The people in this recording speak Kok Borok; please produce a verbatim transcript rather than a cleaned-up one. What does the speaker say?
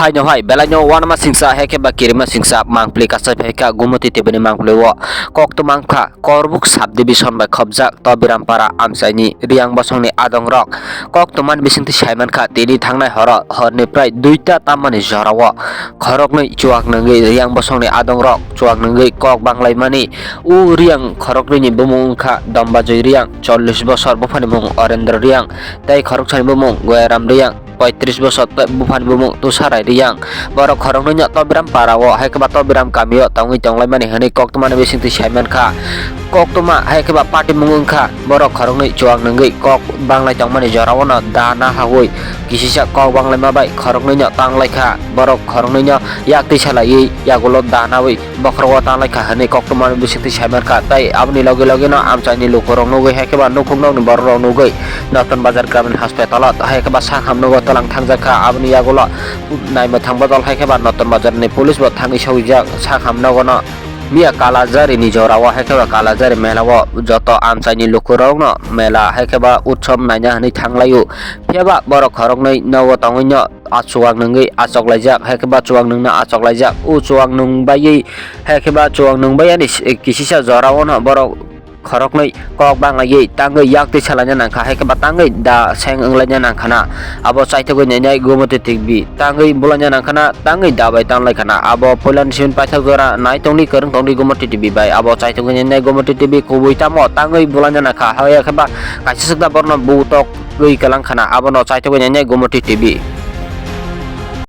Haino hai, belaino wanama singsa, hai khe ba kirima singsa, mangpli kasai phai kha Gumoti T V ni mangpli o. Koktwma wngkha, Korbuk subdivision bai khopjak Tobirampara amchaini Riang bosongni adongrok. Koktwmani bisingtwi saimankha, tini thangnai horo, horni prai duita tammani jorao khoroknwi chuak nungwi Riang bosongni adongrok chuak nungwi kok banglaimani. O Riang khoroknwini bumung wngkha Dombajoi Riang, chollish bosor, buphani mung Orendra Riang, tei khoroksani bumung Goyaram Riang, poitris bosor, tei buphani bumung Tusarai Riang. Borok khoroknwino Tobiram para o, hai khe ba Tobiram kamio tongwi tonglaimani hwnwi koktwmani bisingtwi saimankha. Koktwma hai khe ba patimung wngkha, borok khoroknwi chuak nungwi kok banglai tongmani jorao no dana hawi kisisa kok banglaima bai khoroknwino tanglaikha. Borok khoroknwino yak twi salaiwi yagulo danawi bokhorogo tanglaikha hwnwi koktwmani bisingtwi saimankha. Tei aboni loge loge no amchaini lukurok nugwi hai khe ba nukhung nokni bororok nugwi Notton Bazar Gramin Hospital o hai khe ba sakham nogo twlang thangjakha. Aboni yagulo naimwthang bodol hai khe ba Notton Bazar ni police bo thangwi sogwijak sakham nogo no. Miya Kalajari ni jora o hai khe ba Kalajari mela o joto amchaini lukurok no mela hai khe ba utsob naina hwnwi thanglaio. Phiya ba borok khoroknwi nogo tongwi no achuak nungwi achok laijak, hai khe ba chuak nungna achok laijak. O chuak nung baiwi, hai khe ba chuak nung baiyani s-, kisisa jora o no borok khoroknwi kok banglaigwi tangwi yak twi salaina nangkha, hai khe ba tangwi da seng wnglaina nangkha na. Abo chaithogwi nainai Gumoti T V, tangwi bulaina nangkha na, tangwi da bai tanglai khana. Abo puilani simi paithak jora nai tongdi, kwrwng tongdi Gumoti T V bai. Abo chaithogwi nainai Gumoti T V kubui tamo tangwi bulaina nangkha, hai khe ba kaisa swkda borno butok twi kwlang khana, abono chaithogwi nainai Gumoti T V.